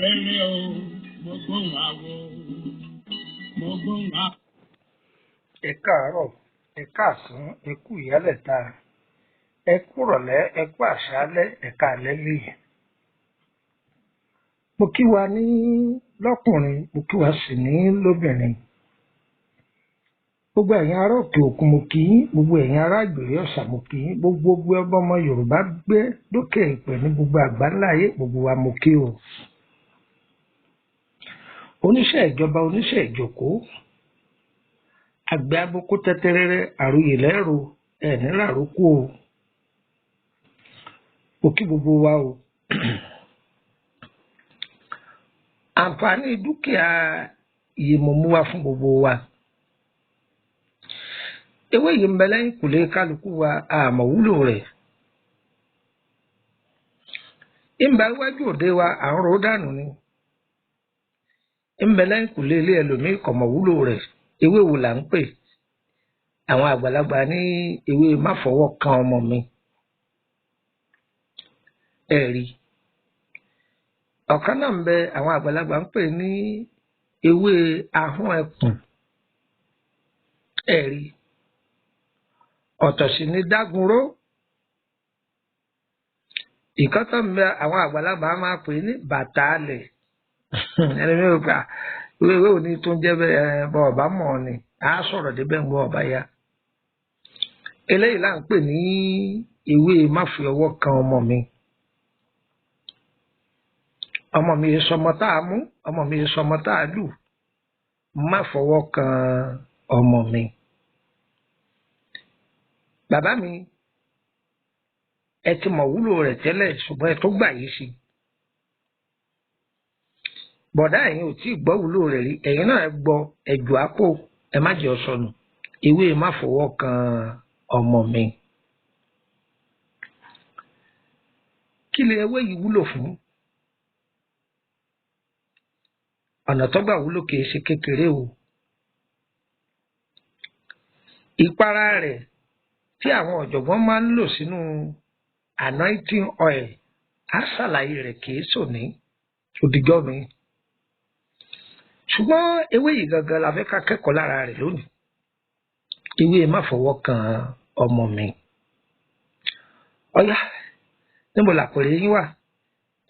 Rere o, mo gbóhùn awo, mo gbóhùn awo. Ẹ káàárọ̀, ẹ káàsán, ẹ kú ìyálẹ̀ta, ẹ kú ìrọ̀lẹ́, ẹ kú àṣálẹ́, ẹ káalẹ́ léyìí. Mo kí wa ní lọ́kùnrin, mo kí wa sì ní lóbìnrin. Gbogbo ẹ̀yin ará òkè òkun mo kí yín, gbogbo ẹ̀yin ará ìgbèrè ọ̀sà mo kí yín, gbogbo ọmọ Yorùbá gbé lókè ìpẹ̀ ní gbogbo àgbáńlá ayé, gbogbo wa mo kí o. Oníṣẹ́ ìjọba, oníṣẹ́ ìjòkó, àgbẹ̀ aboko tẹ́tẹ́rẹ́rẹ́, àròyè lẹ́rù, ẹ̀ ní ràrókù o. Mo kí gbogbo wa o. Àǹfààní dúkìá yìí mo mú wá fún gbogbo wa. Ewé yìí ń bẹ lẹ́yìn kùlé kálukú wa, àmọ́ wúlò rẹ̀. Ń bẹ iwájú òde wa, à ń ro dànù ni. Ń bẹ lẹ́yìn kùlé ilé ẹlòmíì, kò mọ̀ wúlò rẹ̀. Ewé wo là ń pè? Àwọn àgbàlagbà ní ewé má fọwọ́ kan ọmọ mi. Ẹ rí. Ọ̀kan náà ń bẹ àwọn àgbàlagbà ń pè ní ewé ahọ́n ẹkùn. Ẹ rí. Ọ̀tọ̀ sì ni dágunró. Ìkan tó ń bẹ àwọn àgbàlagbà máa pè ní bàtà alẹ̀. Ẹni mi ò gbà ewé òní tó ń jẹ́ bẹ́ẹ̀ bọ́ ọ̀bá mọ̀ ni á sọ̀rọ̀ débẹ̀ ń gbọ́ ọ̀bá ya. Eléyìí là ń pè ní ewé má fi ọwọ́ kan ọmọ mi. Ọmọ mi yìí sọmọ tá a mú, ọmọ mi yìí sọmọ tá a lù, má fọwọ́ kan ọmọ mi. Bàbá mi, ẹ ti mọ̀ wúlò rẹ̀ tẹ́lẹ̀ ṣùgbọ́n ẹ tó gbà yìí sí. Bọ̀dá ẹ̀yin ò tí ì gbọ́ wúlò rẹ̀ rí, ẹ̀yin náà ẹ gbọ́, ẹ jù àpò, ẹ má jẹ́ ó sọnù. Ewé má fọwọ́ kan ọmọ mi. Kí ni ewé yìí wúlò fún? Ọ̀nà tó gbà wúlò kìí ṣe kékeré o. Ìpara rẹ̀ tí àwọn ọ̀jọ̀gbọ́n máa ń lò sínú anointing oil, á ṣàlàyé rẹ̀ kìí sòní, òdìjọ́ mi. Ṣùgbọ́n ewé yìí gangan la fẹ́ ká kẹ́kọ̀ọ́ lára rẹ̀ lónìí. Ewé má fọwọ́ kan ọmọ mi. Ọ̀yá, níbo làpèrè yín wà?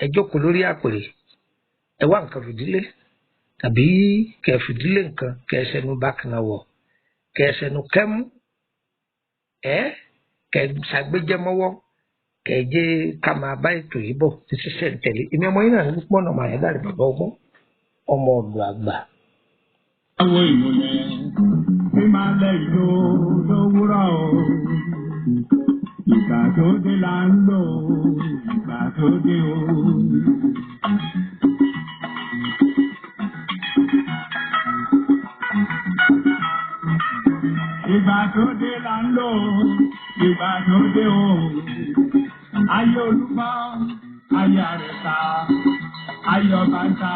Ẹ jókòó lórí àpèrè. Ẹ wá nǹkan fìdílé tàbí kẹ́ ẹ fìdílé nǹkan, kẹ́ ẹ sẹnu bákan náà wọ̀, kẹ́ ẹ sẹnu kẹ́mú, ẹ kẹ́ ẹ ṣàgbéjẹmọ́wọ́, kẹ́ ẹ jẹ́ ká máa bá ètò yìí bọ̀ ní sísẹ̀ntẹ̀lé. Èmi ọmọ yín náà ní pọ́nà màá yẹn dáre bàbá ọgbọ́n, ọmọ ọ̀dọ̀ àgbà. Awo ìmùlẹ̀ tí máa lẹ ìlú lówùrọ̀ o. Ìgbà tó dé là ń lò ó, ìgbà tó dé o. Ìgbà tó dé là ń lò ó, ìgbà tó dé o. Ayé olúmọ, ayé àrẹ̀sà, ayé ọbàntà,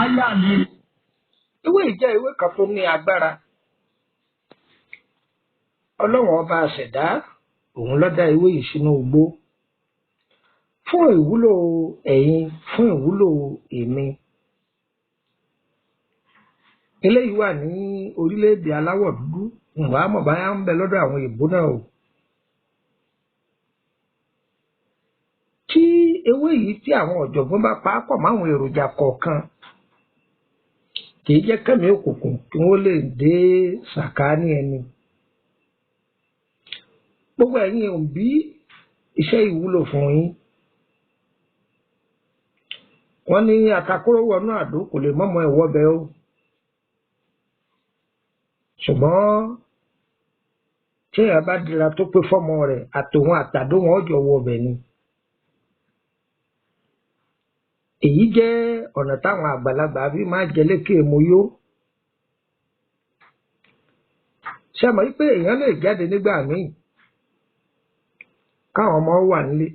ayé àlè. Ewé yìí jẹ́ ewé kan tó ní agbára. Ọlọ́run ọba àṣẹ̀dá òun ló dá ewé yìí sínú igbó. Fún ìwúlò ẹ̀yin, fún ìwúlò èmi. Eléyìí wà ní orílẹ̀-èdè aláwọ̀ dúdú, ǹwá mọ̀ báyá ń bẹ lọ́dọ̀ àwọn èèbó náà o. Tí ewé yìí tí àwọn ọ̀jọ̀gbọ́n bá pa á pọ̀ máwọn èròjà kọ̀ọ̀kan, kìí jẹ́ kẹ́mi òkùnkùn kí wọ́n lè dé sàkáání ẹni. Gbogbo ẹ̀yin òbí, iṣẹ́ yìí wúlò fún yín. Wọ́n ní atakóró wọnú àdó kò lè mọ́mọ́ ẹ̀ wọ́bẹ̀ o. Ṣùgbọ́n tí èèyàn bá dira tó pé fọ́mọ rẹ̀, àtòun àtàdó wọn ó jọ wọbẹ̀ ni. Èyí jẹ́ ọ̀nà táwọn àgbàlagbà fi máa jẹ lékè mo yó. Ṣé ẹ mọ̀ wípé èèyàn lè jáde nígbà míì káwọn ọmọ wà nílé?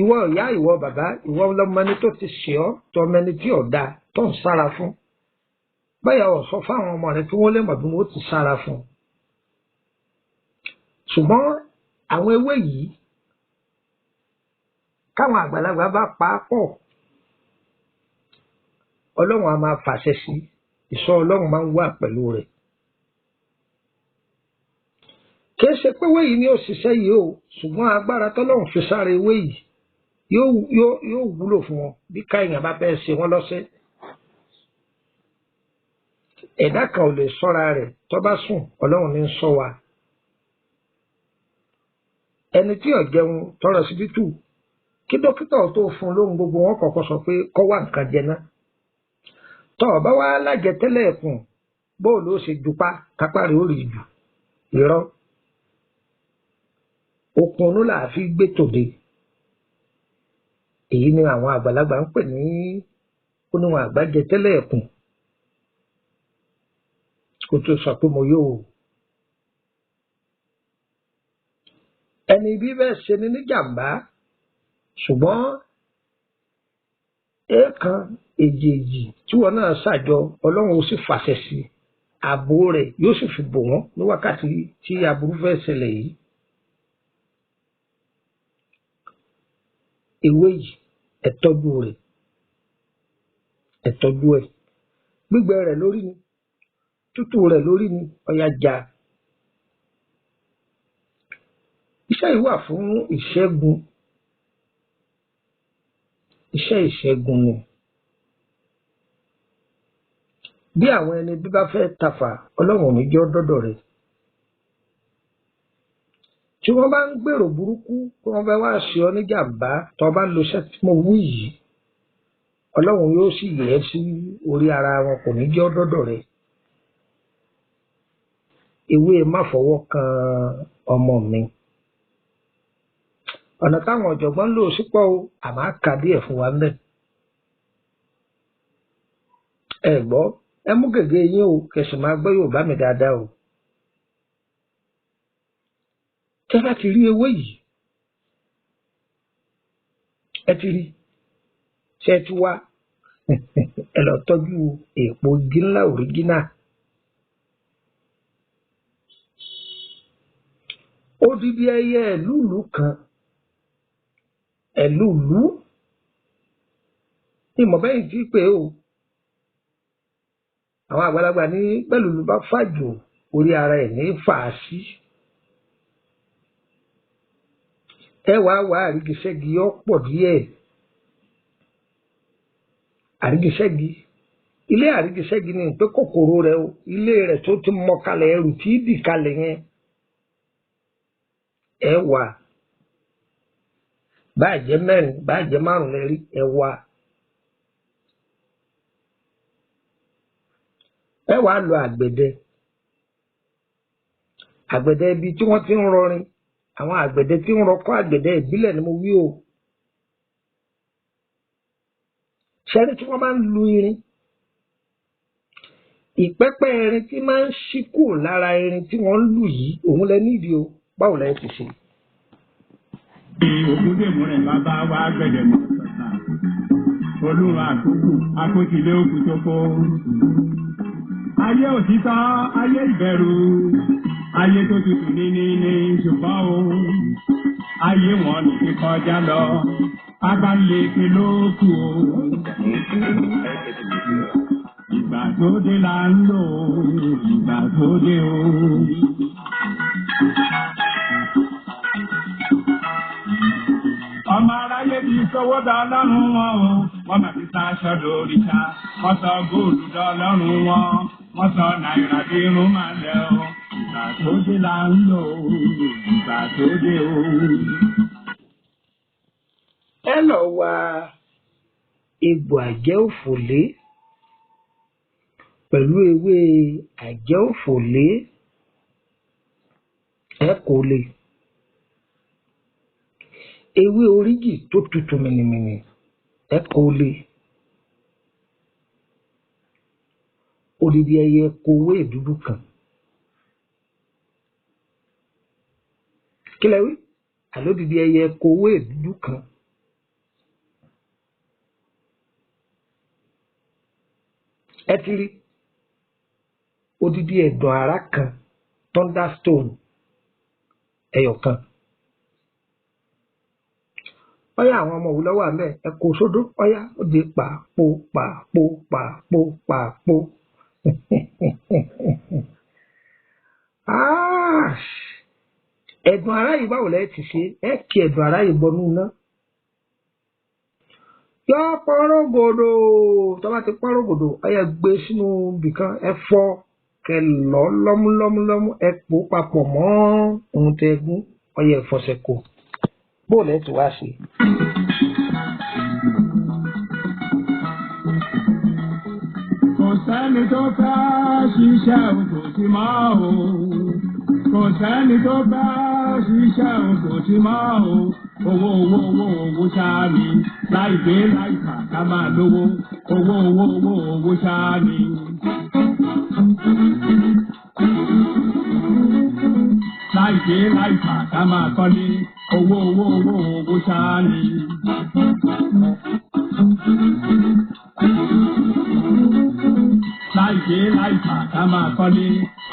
Ìwọ ìyá, ìwọ bàbá, ìwọ lọmọni tó ti ṣe ọ́, tọmọni tí ò dáa tó ń sára fún. Báyà ọ̀ sọ fáwọn ọmọ rẹ kí wọ́n lè mọ̀ bí wọ́n ti sára fún. Ṣùgbọ́n àwọn ewé yìí káwọn àgbàlagbà bá pa á pọ̀, Ọlọ́run á máa fàṣẹ sí i, ìṣọ́ Ọlọ́run máa ń wà pẹ̀lú rẹ̀. Kìí ṣe pé ewé yìí ni ó ṣiṣẹ́ yìí o, ṣùgbọ́n agbára tọ́lọ́run fi sára ewé yìí yóò wúlò fún wọn bí káyàn bá fẹ́ ṣe wọ́n lọ́sẹ̀. Ẹ̀dá kan ò lè ṣọ́ra rẹ̀ tó bá sùn, Ọlọ́run ní ń ṣọ́ wa. Ẹni tí ò jẹun tọrọ síbítù, kí dókítà tó fún un lóhun gbogbo wọn kọ́kọ́ sọ pé kó wá nǹkan jẹ ná. Tọ́ ọ bá wá lájẹ tẹ́lẹ̀ ẹ̀kùn, bóòlù ó ṣe jupá kápá rẹ̀ ó rí jù. Irọ́. Okun inú là á fi gbé tòde. Èyí ni àwọn àgbàlagbà ń pè ní oníwọ̀n àgbà jẹ tẹ́lẹ̀ ẹ̀kùn kó tó sọ pé mo yó o. Ẹni bí bẹ́ẹ̀ ṣe ni níjàmbá, ṣùgbọ́n èèkàn èjèèjì tí wọn náà ṣàjọ, Ọlọ́run ó sì fàṣẹ sí i, ààbò rẹ̀ yóò sì fi bò wọ́n ní wákàtí tí aburú fẹ́ ṣẹlẹ̀ yìí. Ewé yìí ẹ tọ́jú rẹ̀, ẹ tọ́jú ẹ̀. Gbígbẹ rẹ̀ lórí ni, tútù rẹ̀ lórí ni, ọya já. Iṣẹ́ yìí wà fún ìṣẹ́gun. Iṣẹ́ ìṣẹ́gun ni. Bí àwọn ẹni bí bá fẹ́ tafà, Ọlọ́run ò ní jẹ́ ó dọ́dọ̀ rẹ̀. Tí wọ́n bá ń gbèrò burúkú pé wọ́n fẹ́ wá ṣe ọ́ níjàmbá, tó bá lo iṣẹ́ tí mo wí yìí, Ọlọ́run yóò sì yẹ̀ ẹ́ sí orí ara wọn, kò ní jẹ́ ó dọ́dọ̀ rẹ̀. Ewé má fọwọ́ kan ọmọ mi. Ọ̀nà táwọn ọ̀jọ̀gbọ́n ń lò sí pọ̀ o, àmọ́ á ka díẹ̀ fún wa ńbẹ̀. Ẹ gbọ́, ẹ mú gègé yín o, kẹ́ sì máa gbọ́ Yorùbá mi dáadáa o. Tẹ́ bá ti rí ewé yìí, ẹ ti rí, ṣé ẹ ti wá, ẹ lọ tọ́jú èèpo igi ńlá òrígínà. Odidi ẹyẹ ẹ̀lúùlú kan, ẹ̀lúùlú, ìmọ̀ bẹ́yìn tí pé o. Àwọn àgbàlagbà ní pẹ̀lúùlú bá fàjò orí ara ẹ̀ ní fà á sí. Ẹ wàá wá àrígiṣẹ́gi yọ pọ̀ díẹ̀. Àrígiṣẹ́gi, ilé àrígiṣẹ́gi ni pé kòkòrò rẹ̀ o, ilé rẹ̀ tó ti mọ kalẹ̀ ẹrù tí dì kalẹ̀ yẹn. Ẹ wà báà jẹ́ mẹ́rin, báà jẹ́ márùn-ún lẹ rí, ẹ wà. Ẹ wàá lọ àgbẹ̀dẹ. Àgbẹ̀dẹ ibi tí wọ́n ti ń rọrin, àwọn àgbẹ̀dẹ tí ń rọkọ́ àgbẹ̀dẹ ìbílẹ̀ ni mo wí o. Ṣẹ́rí tí wọ́n máa ń lu irin. Ìpẹ́pẹ́ irin tí máa ń ṣí kúrò lára irin tí wọ́n ń lù yìí, òun lẹ nídìí o. Báwo lẹ ti ṣe? Ògúndèmú rẹ̀ bàbá wa gbẹ̀dẹ̀ mọ́ sọ̀tà. Olúwa àkókò akótilé òkú tó kó. Ayé òtítọ́, ayé ìbẹ̀rù, ayé tó tutù ní ní ní ṣùgbọ́n o. Ayé wọn ní kíkọjá lọ, agbálẹ̀kẹ̀ ló kù o. Ìgbà tó dé là ń lò ó, ìgbà tó dé o. Ọmọ aráyé ti sọwọ́ da ọlọ́run wọn o, wọ́n mà ti sa aṣọ lóríṣà, wọ́n sọ góòlù dọ́lọ́run wọn, wọ́n sọ náírà di irun máa lẹ̀ o. Ìgbà tó dé là ń lò ó, ìgbà tó dé o. Ẹ lọ wá egbò àjẹ́ òfòlé pẹ̀lú ewé àjẹ́ òfòlé, ẹ kò le. Ewé oríjì tó tutù mìnìmìnì ẹ kó lé. Odidi ẹyẹ kowé dúdú kan. Kí lẹ wí? Àlódidi ẹyẹ kowé dúdú kan. Ẹ ti rí odidi ẹ̀dùn àrá kan, thunderstone ẹyọ kan. Ọyá àwọn ọmọ òwú lọ́wọ́ àmẹ́ ẹ kó sódó ọyá ó di pa po pa po pa po pa po. Ẹ̀dùn àrá yìí báwo lẹ ti ṣe? Ẹ kí ẹ̀dùn àrá yìí bọnú iná. Yọ pọ́nrọ́gòdò, tó bá ti pọ́nrọ́gòdò ọyá gbé sínú ibìkan, ẹ fọ́ kẹ lọ lọ́múlọ́múlọ́mú, ẹ pò papọ̀ mọ́ ohun tẹ gún, ọyá ẹ fọṣẹ kó. Bó lẹ ti wá ṣe? Kò sẹ́ni tó fẹ́ ṣiṣẹ́ òtòṣì mọ́ o. Kò sẹ́ni tó fẹ́ ṣiṣẹ́ òtòṣì mọ́ o. Owó owó owó owó ṣáá ni. Láì gbé láì fà ká máa lówó. Owó owó owó owó ṣáá ni. Láì gbé láì fà ká máa kọ́lé. Owó owó owó owó ṣáá ni. Láì gbé láì fà ká máa kọ́lé.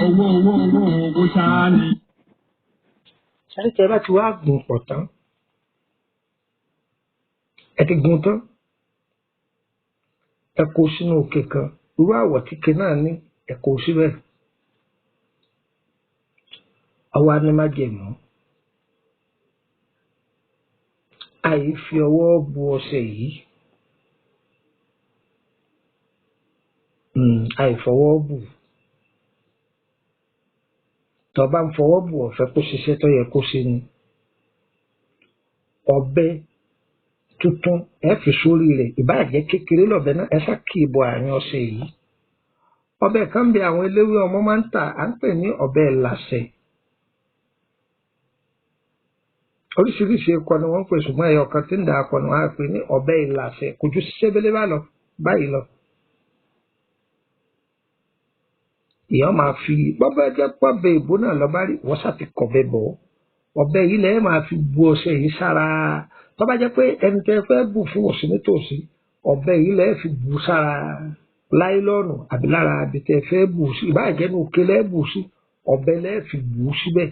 Owó owó owó owó ṣáá ni. Ṣáà tí ẹ bá ti wá gùn pọ̀ tán, ẹ ti gùn tán, ẹ kó sínú òkè kan, irú àwọ̀ tíke náà ní ẹ kó síbẹ̀. Ọwọ́ á ní májẹ̀mú. Àì fi ọwọ́ bu ọṣẹ yìí. Àì fọwọ́ bù. Tó bá ń fọwọ́ bù ọ̀fẹ́ kó ṣiṣẹ́ tó yẹ kó ṣe ni. Ọ̀bẹ tuntun ẹ fi sórí rẹ̀, ìbáà jẹ́ kékeré lọ̀bẹ náà, ẹ ṣá kì í bọ àárín ọṣẹ yìí. Ọ̀bẹ kan bí àwọn eléwé ọmọ máa ń tà, à ń pè ní ọ̀bẹ ìlàsẹ̀. Oríṣiríṣi ẹ̀kọ ni wọ́n ń pè, ṣùgbọ́n ẹyọ kan tí ń da akọ ni wọ́n á pè ní ọ̀bẹ ìlàsẹ̀. Kò ju ṣébélé bá lọ báyìí lọ. Èèyàn máa fi bọ́bá jẹ́ pọ́bẹ ìbò náà lọ bá rí, wọ́n ṣá ti kọ̀bẹ bọ̀. Ọ̀bẹ yìí lẹ́ẹ̀ máa fi bu ọṣẹ yìí sára. Tó bá jẹ́ pé ẹni tẹ́ fẹ́ bù fún òsì nítòsí, ọ̀bẹ yìí lẹ́ẹ̀ fi bù sára láìlọ́ọ̀nù àbí lára ibi tẹ́ fẹ́ bù sí. Ìbáà jẹ́ inú òkè lẹ́ẹ̀ bù sí, ọ̀bẹ lẹ́ẹ̀ fi bù síbẹ̀.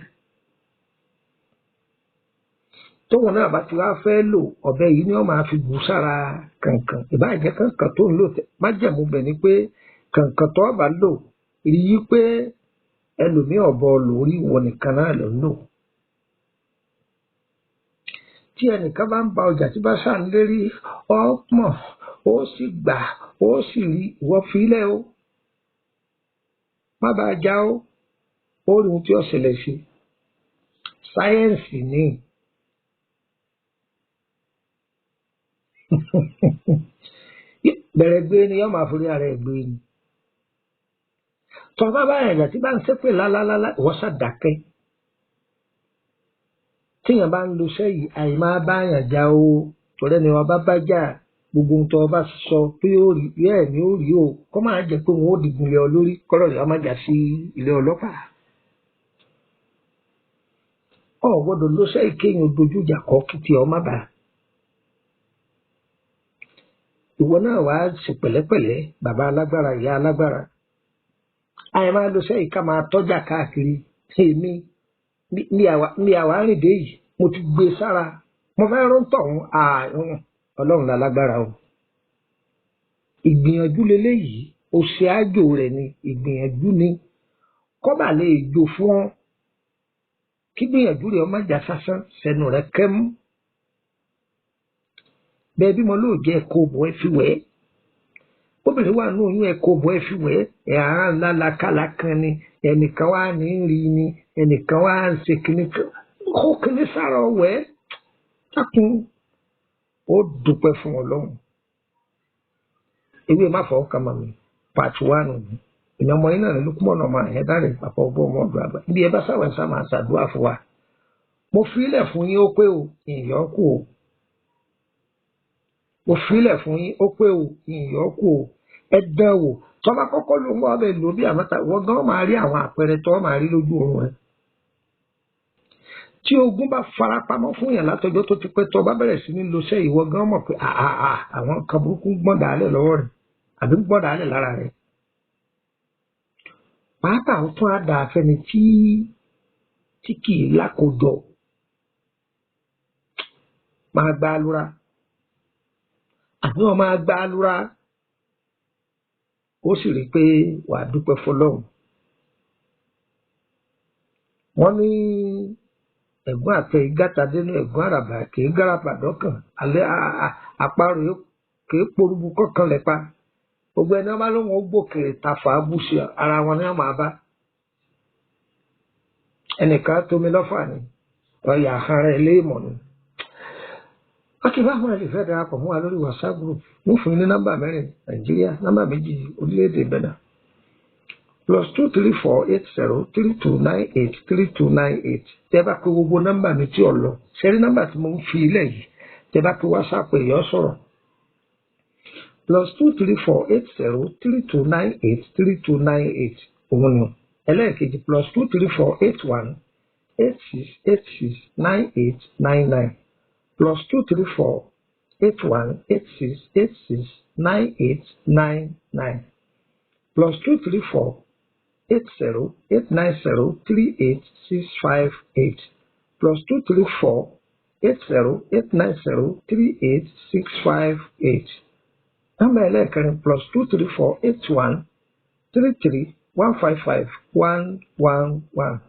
Tóun náà bá ti wá fẹ́ lò, ọ̀bẹ yìí ni wọ́n máa fi bù sára kànkàn. Ìbáà jẹ́ kànkàn tó ń lò, májẹ̀mú bẹ̀ ni pé kànkàn tó bá lò rí i pé ẹlòmíì ọ̀bọ lórí ìwọ nìkan náà ló ń lò. Tí ẹnìkan bá ń ba ọjà tí bá ṣà ń lérí, ọ̀pọ̀ ó sì gbà ó sì rí ìwọ fílẹ̀ o. Má bàa já o, ó rí ohun tí ó ṣẹlẹ̀ sí. Sáyẹ́ǹsì ni. Bẹ̀rẹ̀ gbé ni yóò máa forí ara ẹ̀ gbé ni. Tọ́ bá bá ẹ̀yà tí bá ń ṣépè lálálálá, ìwọ ṣá dákẹ́. Tíyàn bá ń lo iṣẹ́ yìí, àì máa bá yàn já o. Torí ẹni wọn bá bá jà, gbogbo ohun tó o bá sọ pé ó rí, bẹ́ẹ̀ ni ó rí o. Kọ́ máa jẹ́ pé wọn ó digun lé ọ lórí, kọ́rọ̀ rẹ̀ má jà sí ilé ọlọ́pàá. O ò gbọ́dọ̀ lo iṣẹ́ yìí kéèyàn dojú ìjà kọ kí tiẹ̀ ọ má bàa. Ìwọ náà wàá ṣe pẹ̀lẹ́pẹ̀lẹ́, bàbá alágbára, ìyá alágbára. Àì máa lo iṣẹ́ yìí ká máa tọ́jà káàkiri. Èmi ní àwa rìn dé yìí, mo ti gbé sára. Mo fẹ́ rún tọ̀hún, Ọlọ́run la lágbára o. Ìgbìyànjú leléyìí, o ṣe àjò rẹ̀ ni, ìgbìyànjú ni. Kọ́bà lè jò fún ọ. Kí gbìyànjú rẹ̀ ọ má já sásán, sẹ́nu rẹ̀ kẹ́mú. Bẹ́ẹ̀ bí mo lóò jẹ́ ẹ̀kọ́ bọ̀ ẹ fi wẹ̀. Obìnrin wà nínú oyún ẹ̀kọ́ bọ̀ ẹ fi wẹ̀. Ẹ̀ ara ńlá lakálá kan ni, ẹnìkan wá ní rí ni, ẹnìkan wá ń ṣe kíní kan. Kó kíní sára ọwẹ́. Dákun, ó dúpẹ́ fún Ọlọ́run. Ewé má fọwọ́ kan mọ̀ mi, part one ni. Èmi ọmọ yín náà ní Lukumọ̀nà ọmọ àyẹ̀dá rẹ̀ pàpọ̀ ọgbọ́n ọmọ ọ̀dọ̀ àgbà. Ibi ẹ bá sáwẹ̀ ń sá máa ṣàdúrà fún wa. Mo filẹ̀ fún yín ó pé o, ìyọ́kù o. Mo filẹ̀ fún yín ó pé o, ìyọ́kù o. Ẹ dán wò. Tọ́ba kọ́kọ́ ló ń wá ọbẹ̀ lò bí àmọ́ta, wọ́n gan máa rí àwọn àpẹẹrẹ tó máa rí lójú oorun rẹ̀. Tí ogun bá farapamọ́ fún yàn látọjọ́ tó ti pẹ́, tó bá bẹ̀rẹ̀ sí ní lo iṣẹ́, ìwọ gan mọ̀ pé àà àwọn kan burúkú ń gbọ̀n dàálẹ̀ lọ́wọ́ rẹ̀ àbí ń gbọ̀n dàálẹ̀ lára rẹ̀. Pàápàá ó tún á dà fẹ́ni tí kì í lákòjọ máa gba alura àbí wọn máa gba alura, ó sì rí i pé wàá dúpẹ́ fọlọ́run. Wọ́n ní ẹ̀gbọ́n àtẹ ìgàtà dénú ẹ̀gbọ́n àràbà kì í gáràbà dọ́kàn alẹ́ àparò kì í porubu kọ̀ọ̀kan lẹ́pa. Gbogbo ẹni wọn bá lóun ó gbòkèrè tàfà búṣe ara wọn ni wọn máa bá. Ẹnìkan tómi lọ́fà ni ọ̀yà àhárá ilé ìmọ̀ ni. Wọ́n ti bá àwọn ẹ̀lẹ́fẹ́ darapọ̀ mọ́ wa lórí WhatsApp group. Wọ́n fún yín ní nọ́mbà 4 Nàìjíríà, nọ́mbà 2 orílẹ̀-èdè Benin. +234 80 32 98 32 98. Tẹ́ bá pe gbogbo nọ́mbà mi tí ò lọ, ṣẹ́rí nọ́mbà tí mo ń fi ilẹ̀ yìí, tẹ́ bá pe WhatsApp èèyàn sọ̀rọ̀. +234 80 32 98 32 98 òun ni. Ẹlẹ́ẹ̀kejì +234 81 86 86 98 99. +234 81 86 86 98 99. +234 80 890 38 658. +234 80 890 38 658. Nọ́mbà ẹlẹ́ẹ̀kẹrin +234 81 33 155 111.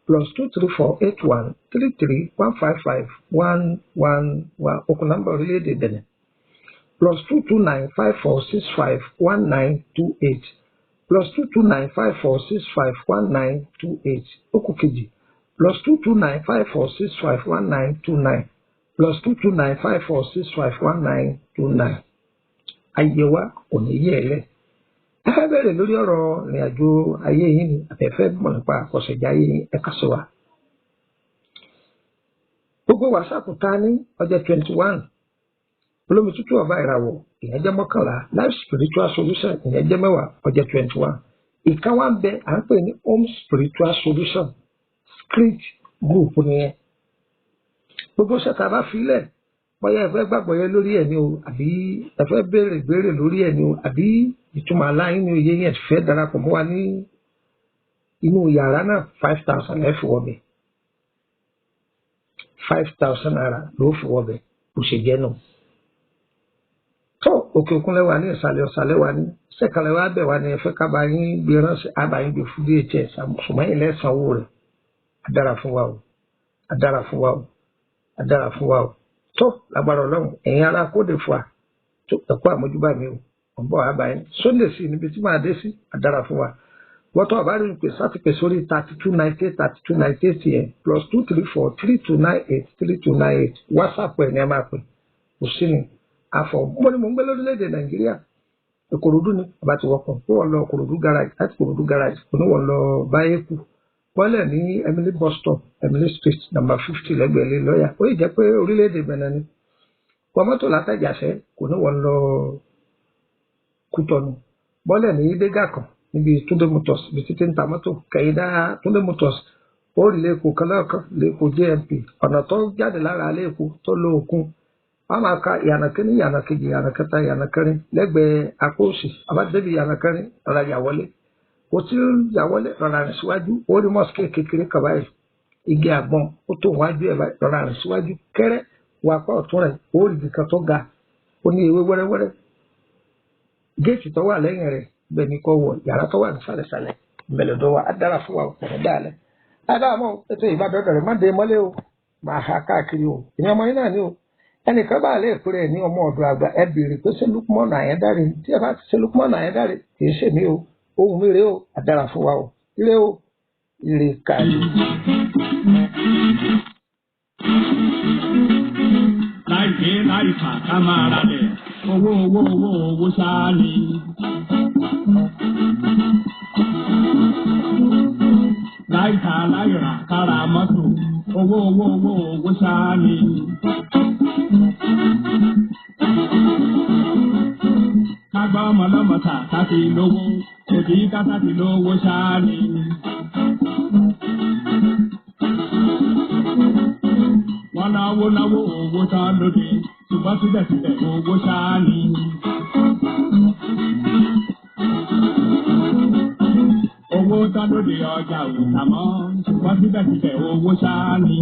+234 81 33 155 111. Okùn nọ́mbà orílẹ̀-èdè Benin. +229 54 65 1928. +229 54 65 1928. Okùn kejì +229 54 65 1929. +229 54 65 1929. Ayé wa kò ní yẹ̀ ẹ́ lẹ̀. Ẹ fẹ́ bẹ̀rẹ̀ lórí ọ̀rọ̀ ìrìnàjò ayé yín ni àbẹ̀fẹ́ mọ̀ nípa àkọsẹ̀jáyé yín, ẹ kà sí wa. Gbogbo WhatsApp ta ní ọjọ́ 21. Olómi tútù ọba ìràwọ̀ ìyẹn jẹ́ 11. Life spiritual solution ìyẹn jẹ́ 10 ọjọ́ 21. Ìkan wá ń bẹ à ń pè ní home spiritual solution script group nìyẹn. Gbogbo ṣẹta bá filẹ̀, bóyá ẹ fẹ́ gbàgbọ́ yẹn lórí ẹ̀ ni o, àbí ẹ fẹ́ béèrè béèrè lórí ẹ̀ ni o, àbí ìtumọ̀ aláìní ni òye yẹn fẹ́ darapọ̀ mọ́ wa ní inú yàrá náà, 5,000 ẹ fi wọbẹ̀. 5,000 naira ló fi wọbẹ̀, bó ṣe jẹ́ nù. Tó òkè òkun lẹ́wà ní ìsàlẹ̀ ọ̀sàlẹ̀ wa ní sẹ́kàlẹ̀ wa bẹ̀ wá ní ẹ fẹ́ ká bá yín gbé ránṣẹ́, á bá yín gbé fún DHL, ṣùgbọ́n ilẹ̀ sanwó rẹ̀. Á dára fún wa o, á dára fún wa o, á dára fún wa o. Tó lágbára Ọlọ́run, ẹ̀yin ará kóde fún wa tó ẹ̀kọ́ àmójúbà mi o, ọ̀bọ̀ àbáyé Sunday sí níbi tí màá dé sí, á dára fún wa. Wọ́tọ̀ ọ̀bá rí pé sáti pè sórí 32 98 32 98 yẹn +234 32 98 32 98. WhatsApp ẹ̀ ní ẹ máa pè. Kò sí ni àfọ̀ mo ní mò ń gbé lórílẹ̀‐èdè Nàìjíríà, Ìkòròdú ni àbá ti wọkọ̀ kó wọ́n lọ Ìkòròdú garage, láti Ìkòròdú garage kò ní wọ́n lọ Báyékù, bọ́lẹ̀ ní Emily bus stop, Emily street number 50 lẹ́gbẹ̀ẹ́ lé lọ́ọ̀yà. Ó yìí jẹ́ pé orílẹ̀-èdè Benin ni. Wọ́n mọ́tò látàjàṣẹ́ kò ní wọ́n lọ Kútọ́nù, bọ́lẹ̀ ní Dégà kan níbi Túndé Motors, ibi títí ń ta mọ́tò kẹ̀yìndà Túndé Motors, ó rí lẹ́kọ̀ọ́ kan lọ́ọ̀kan lẹ́kọ̀ọ́ JMP, ọ̀nà tó jáde lára lẹ́kọ̀ọ́ tó lọ òkun, wọ́n máa ka ìyànà kínní, ìyànà kejì, ìyànà kẹta, ìyànà kẹrin lẹ́gbẹ̀ẹ́ apá òsì. Àbádébí ìyànà kẹrin, rọra yà wọlé, kò tí yà wọlé, rọra rìn síwájú, ó rí mọ́sìkì kékeré kan báyìí, igi àgbọn ó tó wájú ẹ̀ báyìí, rọra rìn síwájú kẹ́rẹ́, wọ apá ọ̀tún rẹ̀, ó rí igi kan tó ga, ó ní ewé wẹ́rẹ́wẹ́rẹ́, géètì tó wà lẹ́yìn rẹ̀ bẹ́ẹ̀ ni kò wọ̀, yàrá tó wà nísàlẹ̀sàlẹ̀ mẹlẹ̀dọ́ wa. Á dára fún wa, ọ̀pọ̀ dáalẹ̀ ádámọ̀ ètò ìbádọ́dọ̀ rẹ̀ má dé mọ́lé o, máa ha káàkiri o, ìyẹn ọmọ yín náà ni o. Ẹnìkan bá lè pèrè ní ọmọ ọ̀dọ̀ àgbà, ẹ béèrè pé ṣé Lukman Ayédáre? Tí ẹ bá ti ṣe Lukman Ayédáre, kì í ṣe mí o, ohun mi rèé o. Á dára fún wa o, ire o, ire kàrí. Láìpé láìfà ká máa ralẹ̀, owó owó owó owó ṣáá ni. Láìta láìrà kára mọ́tò, owó owó owó lọ́mọ tà ká fi lówó, òbí kásá ti lówó ṣáá ni. Wọ́n náwó náwó owó tán lóde, ṣùgbọ́n síbẹ̀síbẹ̀ owó ṣáá ni. Owó tán lóde ọjà ò tà mọ́, ṣùgbọ́n síbẹ̀síbẹ̀ owó ṣáá ni.